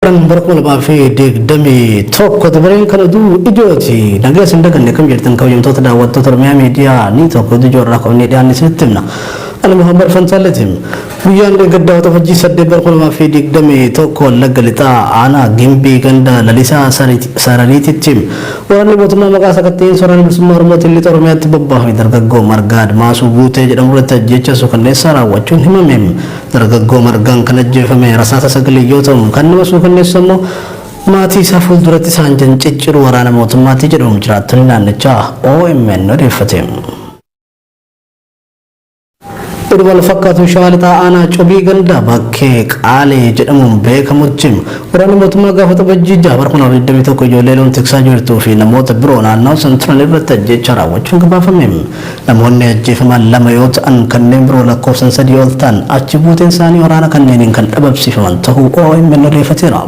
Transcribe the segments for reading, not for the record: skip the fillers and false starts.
Bara 2021 dabareen kan oduu ijooti. Nagaa isin daganne kam jirtan kabajamtoota daawwattoota Oromiyaa Miidiyaa ni tokko oduu ijoo irraa qabannee dhiyaanne isinitti himna. Ani Muhammad Fantaalleeti. Guyyaan dheengaddaa Waxabajjii 8 bara 2021 Wallagga Lixaa aanaa Gimbii ganda Lalisaa Sarariititti waraanni mootummaa maqaa sakatta'iinsa waraana bilisummaa Oromootiin lixa Oromiyaatti bobbaafame dargaggoo Margaa Admaasuu Guutee jedhamu irratti ajjeechaa suukanneessaa raawwachuun himame. Dargaggoo Margaan kan ajjeefame rasaasa sagaliin yoo ta'u, kan nama suukanneessu ammoo maatii isaa fuulduratti saanjan cicciru waraana mootummaati jedhu jiraattonni naannichaa OMN odeeffate. Oduma wal fakkaatuun Shawaa Lixaa aanaa Cobii ganda Bakkee Qaalee jedhamuun beekamutti waraanni mootummaa gaafa Waxabajjii 6 bara 2021 ijoollee loon tiksaa jirtuu fi namoota biroo naannawa san turan irratti ajjeechaa raawwachuun gabaafame. Namoonni ajjeefaman 2 yoo ta'an kanneen biroo lakkoofsan 3 ol ta'an achi buuteen isaanii waraana kanneeniin kan dhabamsiifaman tahuu OMN odeeffateera.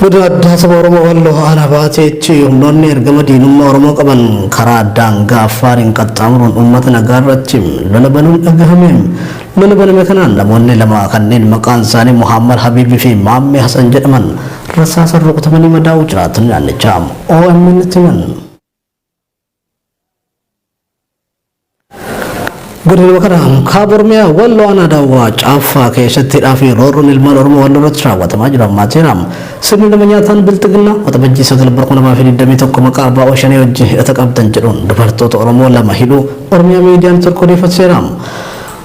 Godina Addaa Saba Oromoo Walloo Aanaa Baateetti humnoonni ergama diinummaa Oromoo qaban karaa daangaa Affaariin qaxxaamuruun uummata nagaa irratti lola banuun dhagahame. Lola baname kanaan namoonni lama kanneen maqaan isaanii Muhaammad Habiibii fi Maammee Hasan jedhaman rasaasaan rukutamanii madaa'uu jiraattonni naannichaa OMN'tti himan. Godinuma kana kaaba Oromiyaa Walloo aanaa Daawwaa Caaffaa keessatti hidhaa fi roorroon ilmaan Oromoo Walloo irratti raawwatamaa jiru hammaateera. Sirni nama nyaataan Bilxiginnaa Waxabajjii 9 bara 2021 maqaa ABO Shanee wajjin hidhata qabdan jedhuun dubartoota Oromoo lama hidhuu Oromiyaa Miidiyaa Network odeeffateera.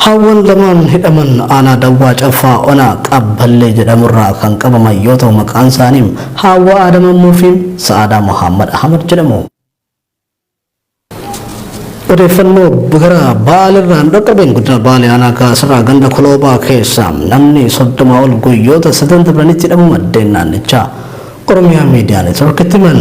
Haawwan lamaan hidhaman aanaa Dawwaa Caffaa ona Qabballee jedhamurraa kan qabaman yoo ta'u maqaan isaanii Haawwaa Aadam Ammuu fi Sa'aadaa Mohaammad Ahmad jedhamu. Odeeffannoo gara Baalirraa nu dhaqqabeen godina Baalee aanaa Gaasirraa ganda Koloobaa keessa namni 30 ol guyyoota sadan dabranitti hidhamuu maddeen naannichaa Oromiyaa Miidiyaa Neetwoorkitti himan.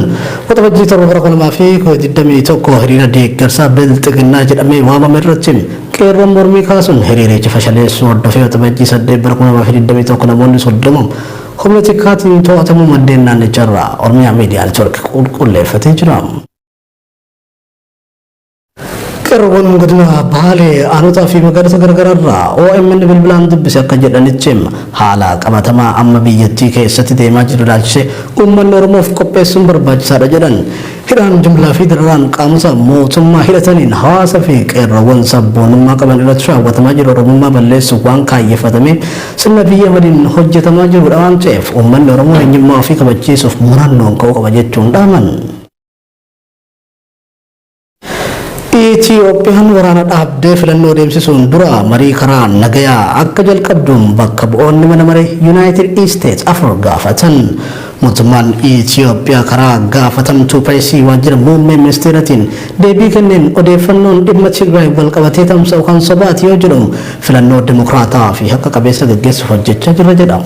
Waxabajjii 7 bara 2021 hiriira deeggarsaa Bilxiginnaa jedhamee waamame irratti qeerroon mormii kaasuun hiriiricha fashaleessuu hordofee Waxabajjii 8 bara 2021 namoonni 30 humna tikaatiin to'atamuu maddeen naannicharraa Oromiyaa Miidiyaa Neetwoork qulqulleeffatee jira. Qeerroowwan godina Baalee aanotaa fi magaalota garaagaraa irraa OMN bilbilaan dubbise akka jedhanitti haala qabatamaa amma biyyattii keessatti deemaa jiru ilaalchisee uummanni Oromoof qopheessuun barbaachisaadha jedhan. Hidhaan jumlaa fi dararaan qaamota mootummaa hidhataniin hawaasa fi qeerroowwan sabboonummaa qaban irratti raawwatamaa jiru Oromummaa balleessuuf waan kaayyeffatamee sirna Abiy Ahmadiin hojjetamaa jirudha waan ta'eef uummanni Oromoo eenyummaa ofii kabachiisuuf murannoon ka'uu qaba jechuun dhaaman. Itiyoophiyaan waraana dhaabdee filannoo deemsisuun dura marii karaa nagayaa akka jalqabdu bakka bu'oonni mana maree Yunaayitid Isteets afur gaafatan. Mootummaan Itiyoophiyaa karaa gaafatamtuu pireesii waajjira muummee ministeeratiin deebii kenneen odeeffannoon dhimma Tigraay walqabatee tamsa'u kan sobaati yoo jedhu filannoo dimokiraatawaa fi haqa qabeessa gaggeessuuf hojjechaa jirra jedha.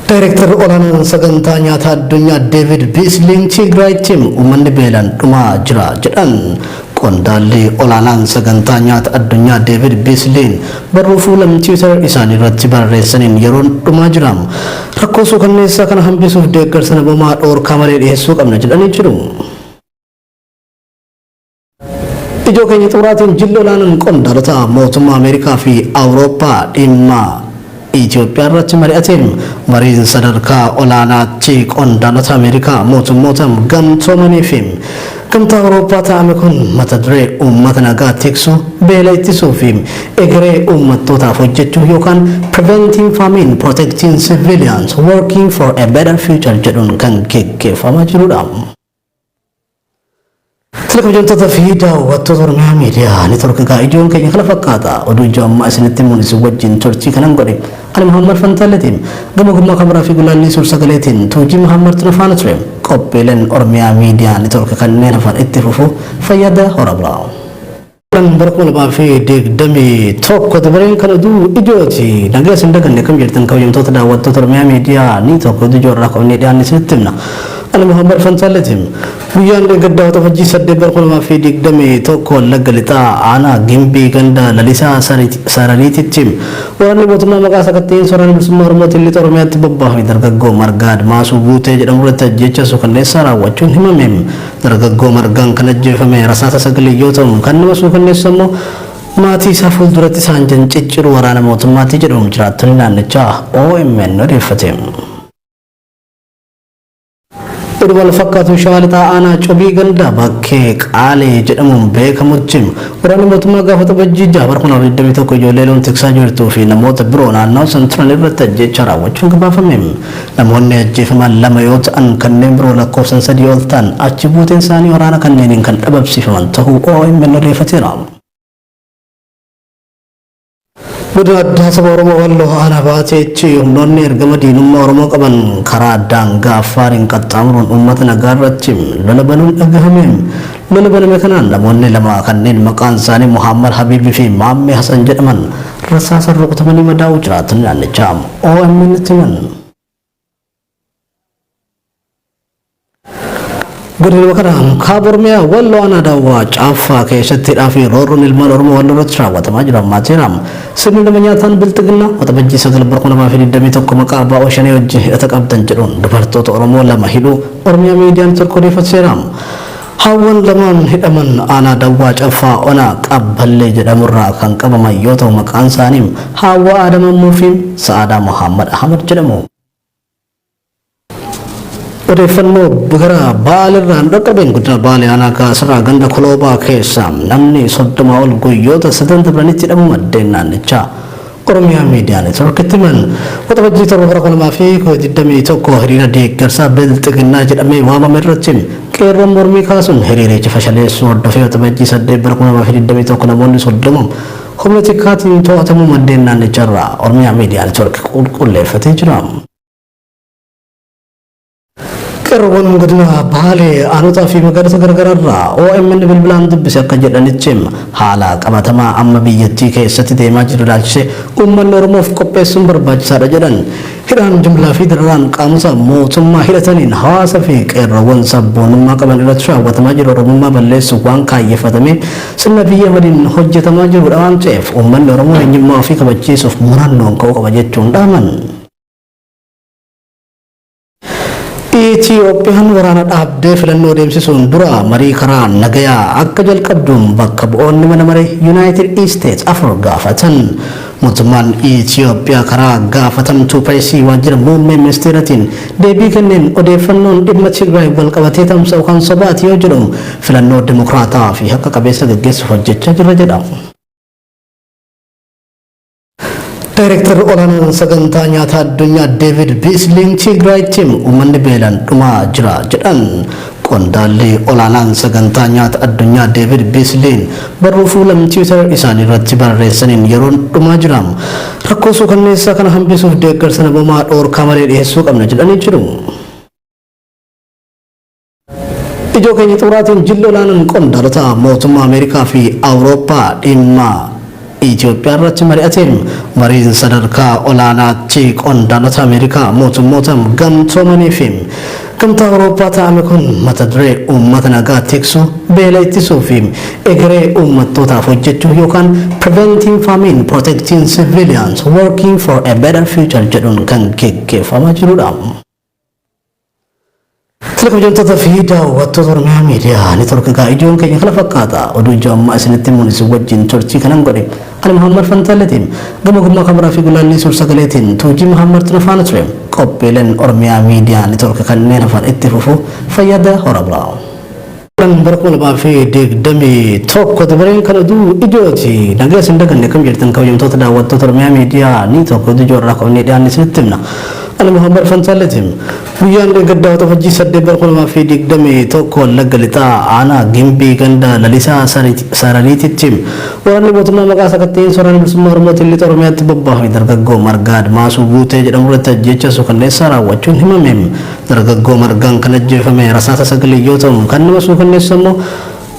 Daayirektarri olaanaan sagantaa nyaataa addunyaa Deevid Biisliin Tigraayitti uummanni beelaan dhumaa jira jedhan. Qondaalli olaanaan sagantaa nyaata addunyaa Deevid Biisliin barruu fuula Tiwiitar isaanii irratti barreessaniin yeroon dhumaa jira. Rakkoo suukanneessaa kana hambisuuf deeggarsa namoomaa dhoorkaa malee dhiyeessuu qabna jedhanii jiru. Ijoo keenya xumuraatiin jilli olaanaan qondaalota mootummaa Ameerikaa fi Awurooppaa dhimma Itoophiyaa irratti mari'ate. Mariin sadarkaa olaanaatti qondaalota Ameerikaa, mootummoota gamtoomanii fi Gamtaa Awurooppaa taa'ame kun mata duree uummata nagaa tiksuu, beela ittisuu fi egeree uummattootaaf hojjechuu yookaan Preventing Famine, Protecting Civilians, Working for a Better Future jedhuun kan geggeeffamaa jirudha. Tole kabajamtoota fi daawwattoota Oromiyaa Miidiyaa Neetwoork egaa ijoon keenya kana fakkaata. Oduu ijoo ammaa isinitti himuun isin wajjin turtii kanan godhe. Ani Muhammad Fantaalleeti. Gama ogummaa kaameraa fi gulaallii suur sagaleetiin Tuujii Muhammad tuna faana ture. Qophiileen Oromiyaa Miidiyaa Neetwoork kanneen hafan itti fufu fayyada hora bulaa. 10 bara 2021 dabareen kan oduu ijooti. Nagaa isin daganne kam jirtan kabajamtoota daawwattoota Oromiyaa Miidiyaa ni tokko oduu ijoo irraa qabannee dhiyaanne isinitti himna. Ani Muhammad Fantaalleeti. Guyyaan dheengaddaa Waxabajjii 8 bara 2021 Wallagga Lixaa aanaa Gimbii ganda Lalisaa Sarariititti waraanni mootummaa maqaa sakatta'iinsa waraana bilisummaa Oromootiin lixa Oromiyaatti bobbaafame dargaggoo Margaa Admaasuu Guutee jedhamu irratti ajjeechaa suukanneessaa raawwachuun himame. Dargaggoo Margaan kan ajjeefame rasaasa sagaliin yoo ta'u, kan nama suukanneessu ammoo Maatii isaa fuulduratti saanjan cicciru waraana mootummaati jedhu jiraattonni naannichaa OMN odeeffate. Oduu wal fakkaatu Shawaa Lixaa Aanaa Cobii ganda bakkee Qaalee jedhamuun beekamutti waraanni mootummaa gaafa Waxabajjii 6 bara 2021 ijoollee loon tiksaa jirtuu fi namoota biroo naannoo san turan irratti ajjeechaa raawwachuun gabaafame. Namoonni ajjeefaman 2 yoo ta'an kanneen biroo lakkoofsan 3 ol ta'an achi buuteen isaanii waraana kanneeniin kan dhabamsiifaman tahuu OMN odeeffateera. Godina Addaa Saba Oromoo Walloo Aanaa Baateetti humnoonni ergama diinummaa Oromoo qaban karaa daangaa Affaariin qaxxaamuruun uummata nagaa irratti lola banuun dhagahame. Lola baname kanaan namoonni 2 kanneen maqaan isaanii Muhaammad Habiibii fi Maammee Hasan jedhaman rasaasaan rukutamanii madaa'uu jiraattonni naannichaa OMN'tti himan. Godinuma kana kaaba Oromiyaa Walloo aanaa Daawwaa Caaffaa keessatti hidhaa fi roorroon ilmaan Oromoo Walloo irratti raawwatamaa jiru hammaateera. Sirni nama nyaataan Bilxiginnaa Waxabajjii 9 bara 2021 maqaa ABO Shanee wajjin hidhata qabdan jedhuun dubartoota Oromoo 2 hidhuu Oromiyaa Miidiyaan Network odeeffateera. Haawwan lamaan hidhaman aanaa Dawwaa Caffaa ona Qabballee jedhamurraa kan qabaman yoo ta'u maqaan isaanii Haawwa Aadam Ammuu fi Sa'aadaa Mohaammad Ahmad jedhamu. Odeeffannoo gara Baalirraa nu dhaqqabeen godina Baalee aanaa Gaasirraa ganda Koloobaa keessa namni 30 ol guyyoota sadan dabranitti hidhamuu maddeen naannichaa Oromiyaa Miidiyaa Neetwoorkitti himan. Waxabajjii 7 bara 2021 hiriira deeggarsaa Bilxiginnaa jedhamee waamame irratti qeerroon mormii kaasuun hiriiricha fashaleessuu hordofee Waxabajjii 8 bara 2021 namoonni 30 humna tikaatiin to'atamuu maddeen naannicharraa Oromiyaa Miidiyaa Neetwoork qulqulleeffatee jira. Qeerroowwan godina Baalee aanotaa fi magaalota garaagaraarraa OMN bilbilaan dubbise akka jedhanitti haala qabatamaa amma biyyattii keessatti deemaa jiru ilaalchisee uummanni Oromoof qopheessuun barbaachisaadha jedhan. Hidhaan jumlaa fi dararaan qaamota mootummaa hidhataniin hawaasa fi qeerroowwan sabboonummaa qaban irratti raawwatamaa jiru Oromummaa balleessuuf waan kaayyeffatamee sirna biyya waliin hojjetamaa jirudha waan ta'eef uummanni Oromoo eenyummaa ofii kabachiisuuf murannoon ka'uu qaba jechuun dhaaman. Itiyoophiyaan waraana dhaabdee filannoo deemsisuun dura marii karaa nagayaa akka jalqabdu bakka bu'oonni mana maree Yunaayitid Isteets afur gaafatan. Mootummaan Itiyoophiyaa karaa gaafatamtuu pireesii waajjira muummee ministeeratiin deebii kenneen odeeffannoon dhimma Tigraay walqabatee tamsa'u kan sobaati yoo jedhu filannoo dimokiraatawaa fi haqa qabeessa gaggeessuuf hojjechaa jirra jedha. Daayirektarri olaanaan sagantaa nyaataa addunyaa Deevid Biisliin Tigraayitti uummanni beelaan dhumaa jira jedhan. Qondaalli olaanaan sagantaa nyaata addunyaa Deevid Biisliin barruu fuula Tiwiitar isaanii irratti barreessaniin yeroon dhumaa jira. Rakkoo suukanneessaa kana hambisuuf deeggarsa namoomaa dhoorkaa malee dhiyeessuu qabna jedhanii jiru. Ijoo keenya xumuraatiin jilli olaanaan qondaalota mootummaa Ameerikaa fi Awurooppaa dhimma Itoophiyaa irratti mari'ate. Mariin sadarkaa olaanaatti qondaalota Ameerikaa, mootummoota gamtoomanii fi gamtaa Awurooppaa taa'ame kun mata duree uummata nagaa tiksuu, beela ittisuu fi egeree uummattootaaf hojjechuu yookaan Preventing Famine, Protecting Civilians, Working for a Better Future jedhuun kan geggeeffamaa jirudha. Tole kabajamtoota fi daawwattoota Oromiyaa Miidiyaa Neetwoork egaa ijoon keenya kana fakkaata. Oduu ijoo ammaa isinitti himuun isin wajjin turtii kanan godhe. Ani Muhammad Fantaalleetiin gama ogummaa kaameraa fi gulaallii suur sagaleetiin Tuujii Muhammad tuna faana ture. Qophiileen Oromiyaa Miidiyaa Neetwoork kanneen hafan itti fufu fayyada hora bulaa. Bara 2021 dabareen kan oduu ijooti. Nagaa isin daganne kam jirtan kabajamtoota daawwattoota Oromiyaa Miidiyaa Neetwoork oduu ijoo irraa qabannee dhiyaanne isinitti himna. Ani Muhammad Fantaalleetiin. Guyyaan dheengaddaa Waxabajjii 8 bara 2021 Wallagga Lixaa aanaa Gimbii ganda Lalisaa Sarariititti waraanni mootummaa maqaa sakatta'iinsa waraana bilisummaa Oromootiin lixa Oromiyaatti bobbaafame dargaggoo Margaa Admaasuu Guutee jedhamu irratti ajjeechaa suukanneessaa raawwachuun himame. Dargaggoo Margaan kan ajjeefame rasaasa sagaliin yoo ta'u kan nama suukanneessu ammoo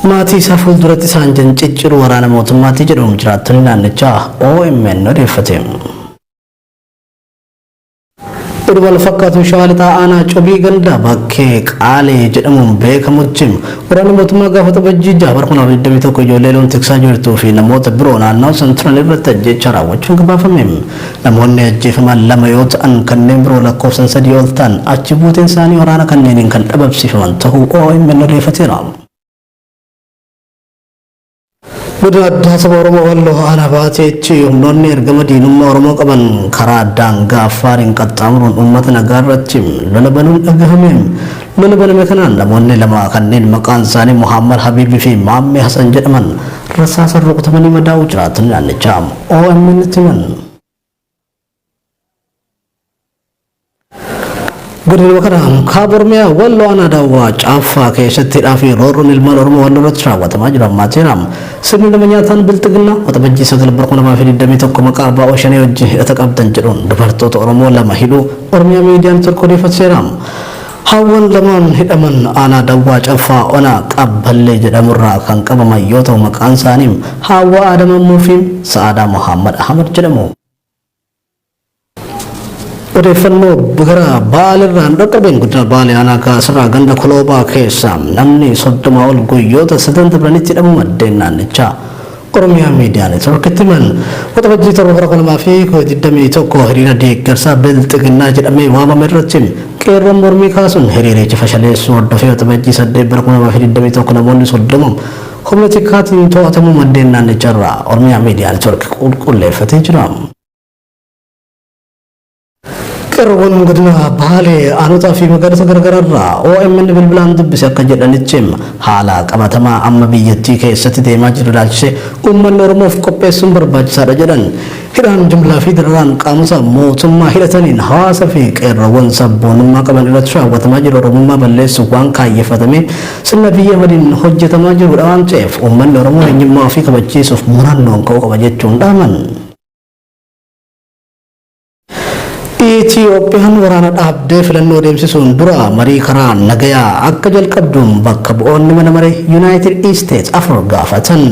maatii isaa fuulduratti saanjan cicciru waraana mootummaati jedhu jiraattonni naannichaa OMN odeeffate. Oduu wal fakkaatuun Shawaa Lixaa aanaa Cobii ganda bakkee Qaalee jedhamuun beekamutti waraanni mootummaa gaafa Waxabajjii 6 bara 2021 ijoollee loon tiksaa jirtuu fi namoota biroo naannoo san turan irratti ajjeechaa raawwachuun gabaafame. Namoonni ajjeefaman 2 yoo ta'an kanneen biroo lakkoofsan 3 ol ta'an achi buuteen isaanii waraana kanneeniin kan dhabamsiifaman ta'uu OMN odeeffateera. Godina Addaa Saba Oromoo Walloo Aanaa Baateetti humnoonni ergama diinummaa Oromoo qaban karaa daangaa Affaariin qaxxaamuruun uummata nagaa irratti lola banuun dhagahame. Lola baname kanaan namoonni lama kanneen maqaan isaanii Muhammad Habiibii fi Maammee Hasan jedhaman rasaasaan rukutamanii madaa'uu jiraattonni naannichaa OMN'tti himan. Godinuma kana Kaaba Oromiyaa Walloo Aanaa Daawwaa Caaffaa keessatti hidhaa fi roorroon ilmaan Oromoo Walloo irratti raawwatamaa jiru hammaateera. Sirni nama nyaataan Bilxiginnaa Waxabajjii 9 bara 2021 maqaa ABO Shanee wajjin hidhata qabdan jedhuun dubartoota Oromoo lama hidhuu Oromiyaa Miidiyaa Network odeeffateera. Haawwan lamaan hidhaman Aanaa Dawwaa Caffaa Ona Qabballee jedhamurraa kan qabaman yoo ta'u maqaan isaanii Haawwa Aadam Ammuu fi Sa'aadaa Mohaammad Ahmad jedhamu. Odeeffannoo gara Baalirraa nu dhaqqabeen godina Baalee aanaa Gaasirraa ganda Koloobaa keessa namni 30 ol guyyoota sadan dabranitti hidhamuu maddeen naannichaa Oromiyaa Miidiyaa Neetwoorkitti himan. Waxabajjii 7 bara 2021 hiriira deeggarsaa Bilxiginnaa jedhamee waamame irratti qeerroon mormii kaasuun hiriiricha fashaleessuu hordofee Waxabajjii 8 bara 2021 namoonni 30 humna tikaatiin to'atamuu maddeen naannicharraa Oromiyaa Miidiyaa Neetwoork qulqulleeffatee jira. Qeerroowwan godina Baalee aanotaa fi magaalota garaagaraarraa OMN bilbilaan dubbise akka jedhanitti haala qabatamaa amma biyyattii keessatti deemaa jiru ilaalchisee uummanni Oromoof qopheessuun barbaachisaadha jedhan. Hidhaan jumlaa fi dararaan qaamota mootummaa hidhataniin hawaasa fi qeerroowwan sabboonummaa qaban irratti raawwatamaa jiru Oromummaa balleessuuf waan kaayyeffatamee sirna biyya waliin hojjetamaa jirudha waan ta'eef uummanni Oromoo eenyummaa ofii kabachiisuuf murannoon ka'uu qaba jechuun dhaaman. Itiyoophiyaan waraana dhaabdee filannoo deemsisuun dura marii karaa nagayaa akka jalqabduun bakka bu'oonni mana maree Yunaayitid Isteets afur gaafatan.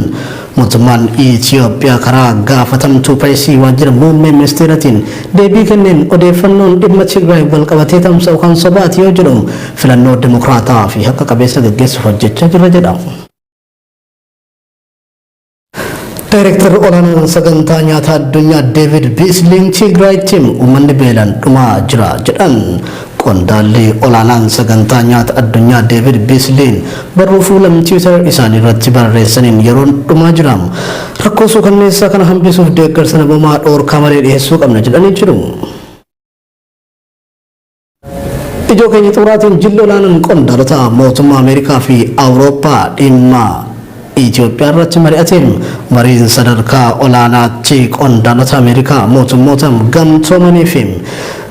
Mootummaan Itiyoophiyaa karaa gaafatamtuu pireesii waajjira muummee ministeeratiin deebii kenneen odeeffannoon dhimma Tigraay walqabatee tamsa'u kan sobaati yoo jedhu filannoo dimokiraatawaa fi haqa qabeessa gaggeessuuf hojjechaa jirra jedha. Daayirektarri olaanaan sagantaa nyaataa addunyaa Deevid Biisliin Tigraayitti uummanni beelaan dhumaa jira jedhan. Qondaalli olaanaan sagantaa nyaata addunyaa Deevid Biisliin barruu fuula Tiwiitar isaanii irratti barreessaniin yeroon dhumaa jira. Rakkoo suukanneessaa kana hambisuuf deeggarsa namoomaa dhoorkaa malee dhiyeessuu qabna jedhanii jiru. Ijoo keenya xumuraatiin jilli olaanaan qondaalota mootummaa Ameerikaa fi Awurooppaa dhimma Itoophiyaa irratti mari'ate. Mariin sadarkaa olaanaatti qondaalota Ameerikaa mootummoota gamtoomanii fi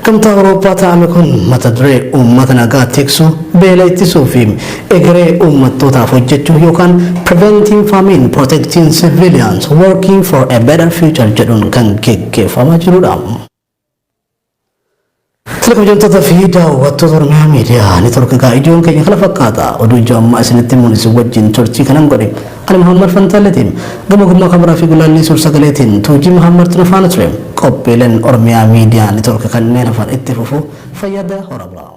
gamtaa Awurooppaa taa'ame kun mata duree uummata nagaa tiksuu, beela ittisuu fi egeree uummattootaaf hojjechuu yookaan Preventing Famine, Protecting Civilians, Working for a Better Future jedhuun kan geggeeffamaa jirudha. Tole kabajamtoota fi daawwattoota Oromiyaa Miidiyaa Neetwoork egaa ijoon keenya kana fakkaata. Oduu ijoo ammaa isinitti himuun isin wajjin turtii kanan godhe. Ani Muhammad Fantaalleetiin gama ogummaa kaameraa fi gulaallii suur sagaleetiin Tuujii Muhammad tuna faana ture. Qophiileen Oromiyaa Miidiyaa Neetwoork kanneen hafan itti fufu fayyada hora bulaa.